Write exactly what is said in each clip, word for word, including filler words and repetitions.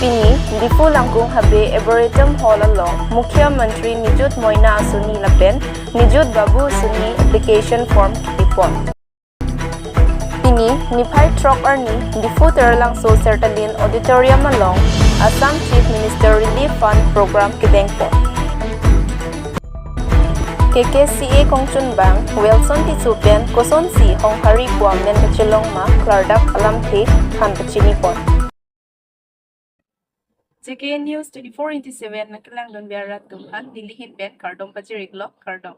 Pini, Diphu Langkung Habe Arboretum Hall along Mukhyamantri Nijut Moina Asoni lapen Nijut Babu Asoni application form kipipon. Pini, niphai throk arni, Diphu Taralangso Sertalin Auditorium along Assam Chief Minister Relief Fund Program kedengpon. K K C A kongchunbang Wilson Tisso pen kosonsi honghari pu amen kachelong ma klardak alamthe aphan kachinipon. J K News twenty-four into seven nangkelangdun ber arat atum aphan neli ahin pen kardom pajir-iklo, kardom.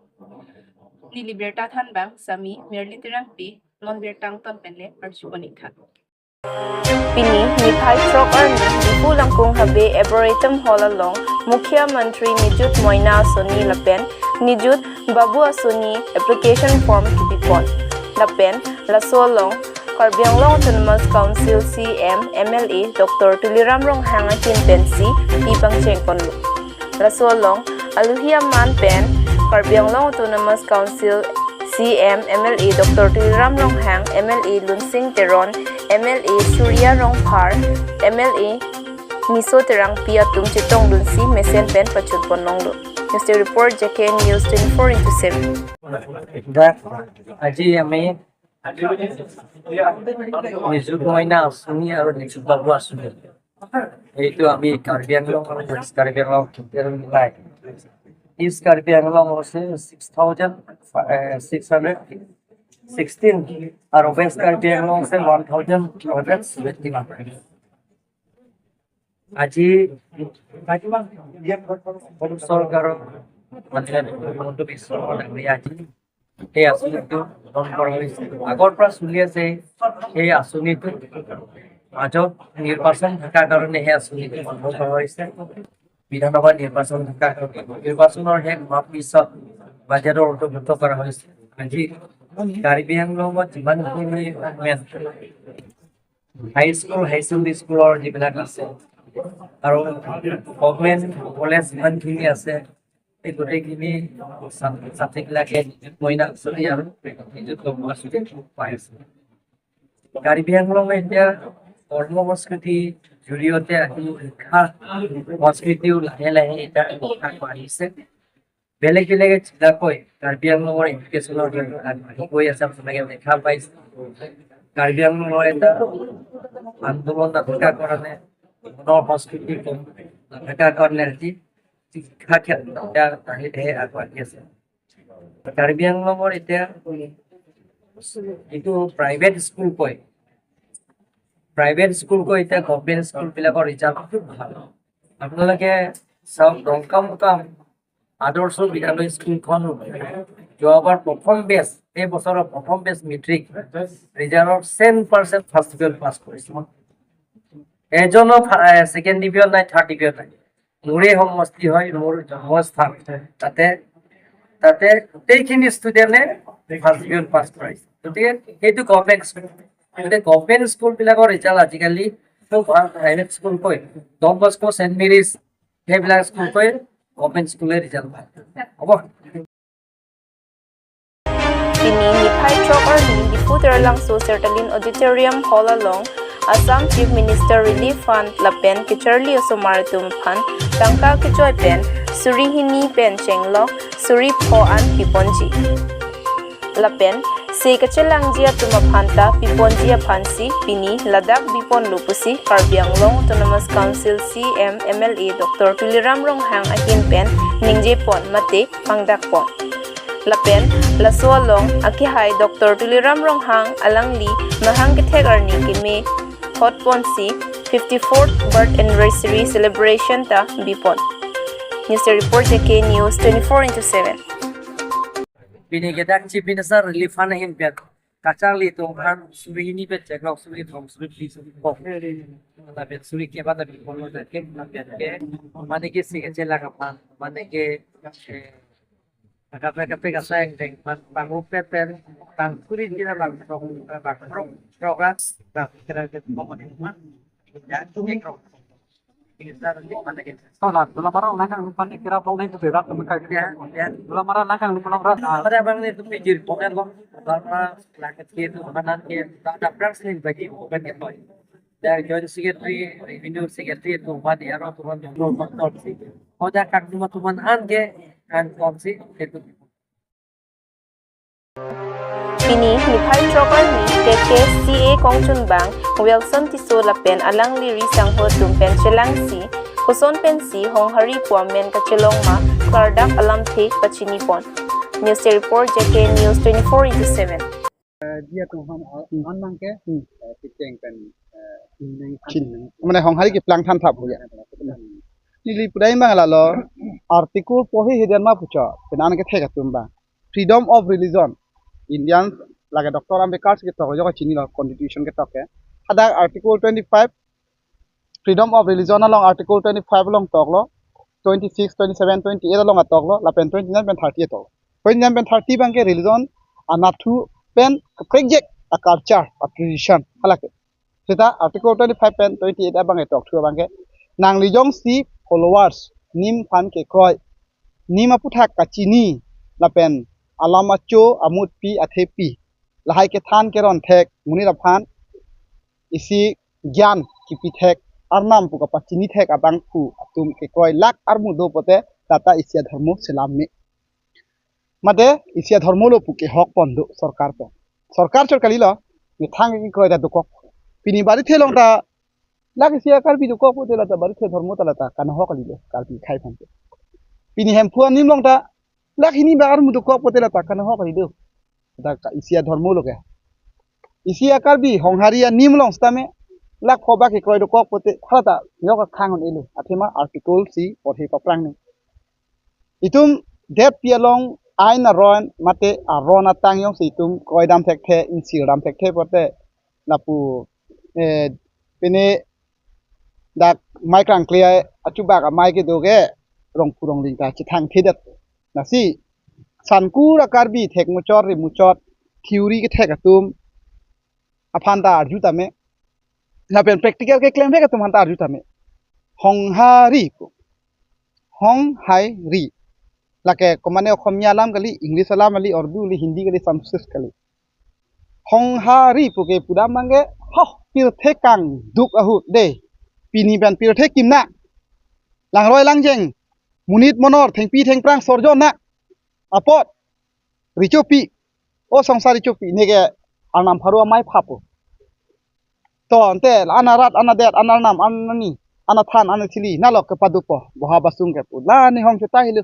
Neli birta thanbang sami Merli Terangpi, non birta angton pen le arjupon-iktha. Pini, niphai throk arni, Diphu Langkung Habe Arboretum Hall along Mukhyamantri Nijut Moina Asoni lapen Nijut Babu Asoni application form kipipon. Lapen laso along Karbi Anglong Autonomous Council C E M M L A Doctor Tuliram Ronghang ahin pensi pi pangchengponlo. Laso along alohi aman pen Karbi Anglong Autonomous Council C E M M L A Doctor Tuliram Ronghang, M L A Lunsing Teron, M L A Surya Rongphar, M L A Niso Terangpi atum chetongdunsi mesen pen pachunponlonglo. News report, J K News twenty-four into seven. Dak, আজি আমি নিযুত মইনা আঁচনি আৰু নিযুত বাবু আঁচনি, এইটো আমি কাৰ্বি আংলং আৰু ৱেষ্ট কাৰ্বি আংলং টোটেল মিলাই, ইষ্ট কাৰ্বি আংলং হৈছে six thousand six hundred sixteen আৰু ৱেষ্ট কাৰ্বি আংলং হৈছে one thousand two hundred seventy one. আজি ভাৰত চৰকাৰৰ মানে হিমন্ত বিশ্ব শৰ্মা ডাঙৰীয়া আজি সেই আঁচনিটো গ্ৰহণ কৰা হৈছে। আগৰ পৰা চলি আছে সেই আঁচনিটো। মাজত নিৰ্বাচন থকাৰ কাৰণে সেই আঁচনিটো বন্ধ কৰা হৈছে। বিধানসভা নিৰ্বাচন থকাৰ কাৰণে নিৰ্বাচনৰ শেষ হোৱাৰ পিছত বাজেটৰ অন্তৰ্ভুক্ত কৰা হৈছে। আজি কাৰ্বি আংলঙত যিমানখিনি হাই স্কুল, হাই ছেকেণ্ডেৰী স্কুলৰ যিবিলাক আছে আৰু গভৰ্ণমেণ্ট কলেজ যিমানখিনি আছে, এই গোটেইখিনি ছাত্ৰ-ছাত্ৰীবিলাকে নিযুত মইনা আঁচনি আৰু নিযুত বাবু আঁচনি পাই আছে। কাৰ্বি আংলঙে এতিয়া কৰ্ম সংস্কৃতিৰ জৰিয়তে আহি শিক্ষা সংস্কৃতিও লাহে লাহে এতিয়া ৰক্ষা কৰা আহিছে। বেলেগ বেলেগ জিলাতকৈ কাৰ্বি আংলঙৰ এডুকেশ্যনৰ ক্ষেত্ৰত আগবাঢ়ি গৈ আছে, আপোনালোকে দেখা পাইছে। কাৰ্বি আংলঙৰ এটা আন্দোলন নথকাৰ কাৰণে, মনৰ সংস্কৃতি কম নথকাৰ কাৰণে আজি শিক্ষা ক্ষেত্ৰত এতিয়া লাহে লাহে আগবাঢ়ি আছে। কাৰ্বি আংলঙৰ এতিয়া যিটো প্ৰাইভেট স্কুল কয়, প্ৰাইভেট স্কুল কয়, এতিয়া গভৰ্ণমেণ্ট স্কুলবিলাকৰ ৰিজাল্ট খুব ভাল। আপোনালোকে চাওক, ডংকামুকাম আদৰ্শ বিদ্যালয় স্কুলখন যোৱাবাৰ প্ৰথম বেচ, এই বছৰৰ প্ৰথম বেচ মেট্ৰিক ৰিজাল্টত cent percent first division pass কৰিছে। এজনো ছেকেণ্ড ডিভিজন নাই, থাৰ্ড ডিভিজন নাই। মোৰেই সমষ্টি হয়, মোৰ জন্মস্থান। তাতে, তাতে গোটেইখিনি ষ্টুডেণ্টে ফাৰ্ষ্ট ডিভিজন পাছ কৰাইছে। গতিকে সেইটো গভৰ্ণমেণ্ট স্কুল। গতিকে গভৰ্ণমেণ্ট স্কুলবিলাকৰ ৰিজাল্ট আজিকালি খুব ভাল। প্ৰাইভেট স্কুল কৈ, ডন বস্কো, ছেণ্ট মেৰিজ, সেইবিলাক স্কুল কৈ গভৰ্ণমেণ্ট স্কুলে ৰিজাল্ট ভাল। হ'ব। Pini niphai throk arni Diphu Taralangso Sertalin Auditorium Hall along Assam Chief Minister Relief Fund lapen kacharli osomar atum aphan tangka kechoi pen suri hini pen chenglok suri pho an piponji. Lapen se kachelangji atum aphan ta piponji aphansi pini ladak biponlo pusi Karbi Anglong Autonomous Council C E M M L A Doctor Tuliram Ronghang ahin pen ningjepon mate pangdakpon. Lapen laso along akehai Doctor Tuliram Ronghang alangli mahang kethek arni keme hotponsi fifty-fourth birth anniversary celebration ta bipon. News report, J K News twenty-four into seven. Pini ke dak Chief Minister Relief Fund ahin pen kacharli atum aphan suri hini pen chenglok, suri thom, suri phli, suri pho, lapen suri keba ta bipon lo, lapen ke mane ke se kachelang aphan, mane ke, eh, kaprek kaprek asai angdeng aphan pangrup pen pen pangkuri jina bang bang pro progress bang kira ke pemodel man. Ya, itu mikro. Hola, dula mara lang kang lupan kira bol nai tu berat temen kai. Ya, ya. Dula mara lang kang lupan ras. Pada bang ni tu pijir, bukan bang. Dula mara langkat ke tu kanan ke, tak ada press ni bagi bukan ke boy. Dak Joint Secretary, Revenue Secretary atum badi aro atum, atum, atum, atum. Hoda kangduma atum an ke, an kongsi, itu. Pini niphai throk arni K K C A kongchunbang Wilson Tisso lapen alangli ri sangho atum pen chelangsi, koson pensi Honghari pu amen kachelong ma, klardak alamthe pachinipon. News report J K News twenty-four into seven. Eh, dia tuh ham, hmm, anang ke, hmm, eh, kecheng pen, eh, ineng chin. Ineng. Mane Honghari keplang than thap ya. Neli pudai bang lalo, article pohi hedian ma pucho, pen an kethek atum bang. Freedom of religion. Indian lake Doctor Ambedkar si ketok, jok chinilo constitution ketok ke. Hadak article twenty-five, freedom of religion along article twenty-five along toklo, twenty-six, twenty-seven, twenty-eight along atoklo, lapen twenty-nine pen thirty atoklo. Twenty-nine pen thirty bang ke religion anatthu pen kaprek jek a culture, a tradition, halake. Seta article twenty-five pen twenty-eight abang ke tokthu abang ke, nangli jongsi followers, nim aphan kekroi, nim aputhak kachini, lapen alam acho, amutpi, athepi, lahai kethan keron thek, monit aphan isi gyan kipi thek, Arnam pu kapachini thek abangphu atum kekroi lak armu do pote, lata isi adhormo selam me. Mate isi adhormo lo pu kehok pon do sorkar pen. Sorkar chot kalilo, methang kekroi ta dokok. Pini barithe along ta, lak isi a-Karbi dokok pote lata barithe adhormo ta lata kanahok kalilo, Karbi akhei aphan ke. Pini Hemphu anim along ta, lak hini bang armu dokok pote lata kanahok kalilo. Lata ka isi adhormo lo ke. Isi a-Karbi Honghari anim along sitame, lak pho bak kekroi dokok pote, halata yok akhang hon elo. Athema article si porhe paprangne. Itum det pi along ain aron mate aron atang jongsi itum kroidam thekthe, insildam thekthe pote, lapu, eh, pine dak mai krangkle achubak amai kedo ke, rongphu rongling ta chethangthedet. Lasi sankur a-Karbi thek muchot ri muchot, theory kethek atum aphan ta arju tame, lapen practical keklem vek atum aphan ta arju tame. Honghari pu, Honghari, lake komane Oxomiya alam kali, English alam kali, Urdu kali, Hindi kali, Sanskrit kali. Honghari pu ke pudam bang ke, ho, pirthe kangduk ahut de. Pini pen pirthe kimna, langroi langjeng, monit monor, thengpi thengphrang sorjon na apot, Richopi, o Songsar Richopi, neke Arnam pharo amei phapo. To ante, ana rat, ana det, ana Arnam, ana ni, ana than, ana thili, nalok kepadupo, boha basung kepu. La nihong chuta hilo.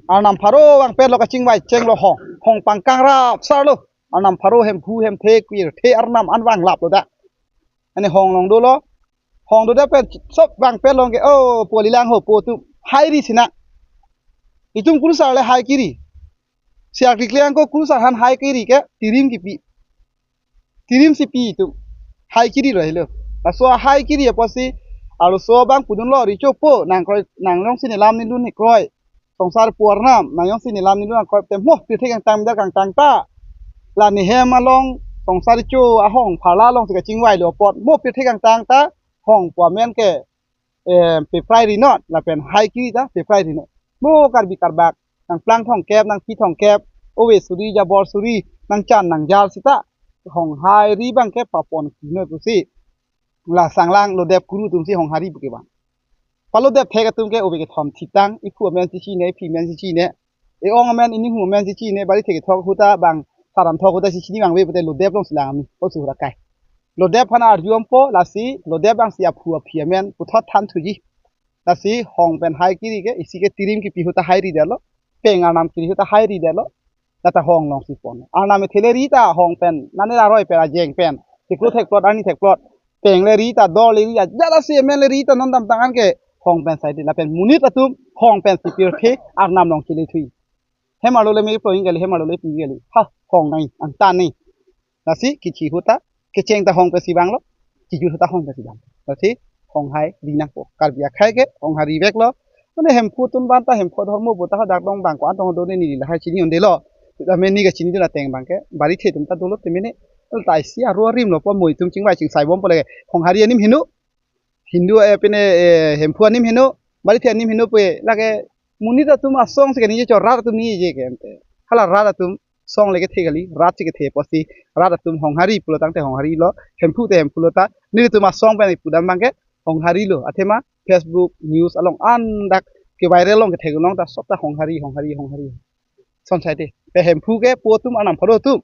Arnam pharo vangpetlo, kachingvai chenglo hong, hong pangkang rapsarlo. Arnam pharo Hemphu Hemthe Pirthe Arnam an vanglaplo da. Ani hong along dolo. Hong do da pen sop vangpetlo ke, o, pu ali lang ho, pu atum hai ri sina. Itum kurusar le hai kiri. Siak tikle angko kurusar aphan hai kiri ke, tirim kipi. Tirim si pi itum. Hai kiri lo helo. Laso hai kiri apotsi, arloso abang pudunlo, Richopo, nangkroi, nang jongsi nelam nelun ne kroi. Songsar pu Arnam, nang jongsi nelam nelun nangkroi tem, mo, pirthe kangtang, midar kangtang ta. La nehem along, Songsar Richo ahong pharla alongsi kachingvailo apot, mo, pirthe kangtang ta, hong pu amen ke, eh, peprai ri non, lapen hai kiri ta peprai ri non. Mo Karbi Karbak, nangplang thomkep, nangphi thomkep, ove suri, jabor suri, nangchan nangjal sita, Honghari bang ke papon kino pusi. La sanglang lodep kuru atumsi Honghari pu kevang. Palodep thek atum ke ove kethom thitang, iphu amen si chine, iphi amen si chine. E-ong amen, ininghu amen si chine, barithe kethok ahut ta bang, saram thok ahut ta si chini vangve pute lodep alongsi lang ami, osu hura kai. Lodep aphan arju ampo, lasi lodep bangsi aphu aphi amen puthot thanthuji. Lasi hong pen hai kiri ke, isi ke tirim kipi ahut ta hai ridetlo, peng Arnam kiri ahut ta hai ridetlo, lata hong alongsi pon. Arnam ethe le ri ta hong pen, nane aroi pen, ajeng pen, theklo thekplot, arni thekplot, peng le ri ta, dor le ri ta, jala si amen le ri ta, non damtang an ke hong pen sai di, lapen monit atum hong pensi pirthe Arnam along chele thui. Hem arlo le me ploing kali, hem arlo le pi kali. Ha, hong nai, angtan nai. Lasi kithi ahut ta, kecheng ta hong pensi vanglo, kijut ahut ta hong pensi vang. Lasi Honghari nangpo. Karbi akhei ke Honghari veklo. Mane Hemphu atum aphan ta, Hemphu adhormo pu ta hadak dong bang ko-an tong do ne neli lahai chini un-elo. Tame neke chinidun ateng bang ke, barithe atum ta dolo te mene. Lata isi aro arim lo po, mo itum chingvai chingsai bompo le. Honghari anim heno, Hindu, eh, pine, eh, Hemphu anim heno, barithe anim heno pu, lake monit atum asong si kaningje cho, rat atum ningje ke ante. Hala rat atum song le kethe kali, rat si kethe pusi, rat atum Honghari pulo tangte Honghari lo, Hemphu te Hemphu lo ta, nelitum asong pen ipu dam abang ke Honghari lo, athema Facebook, news along an dak ke viral along kethe along ta sob ta Honghari, Honghari, Honghari. Son sai te, pe Hemphu ke pu atum arnam pharo atum.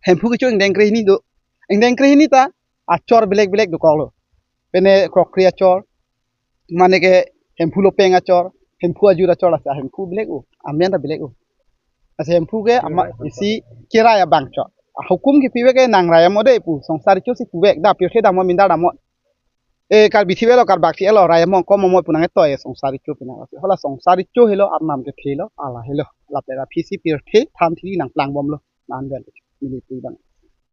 Hemphu kecho ingdeng krehini do. Ingdeng krehini ta achor belek belek dokok lo. Pene Krokri achor, mane ke Hemphu lopeng achor, Hemphu ajut achor, lasi Hemphu belek o, amen ta belek o. Lasi Hemphu ke ama isi kerai abang chot. Hukum kepi vek ke nang rai amo dei pu, songsar recho si pu vek, da pirthe dam amo, mindar dam amo. E Karbi thi vek lo, Karbak thi vek lo, rai amo kom amo pu nang etoi songsar recho pu nang. Lasi hala songsar recho helo, arnam kethe lo, ala helo. Lapen aphi si pirthe than thiri nang plang bom lo. Nan vel. Neli pu abang.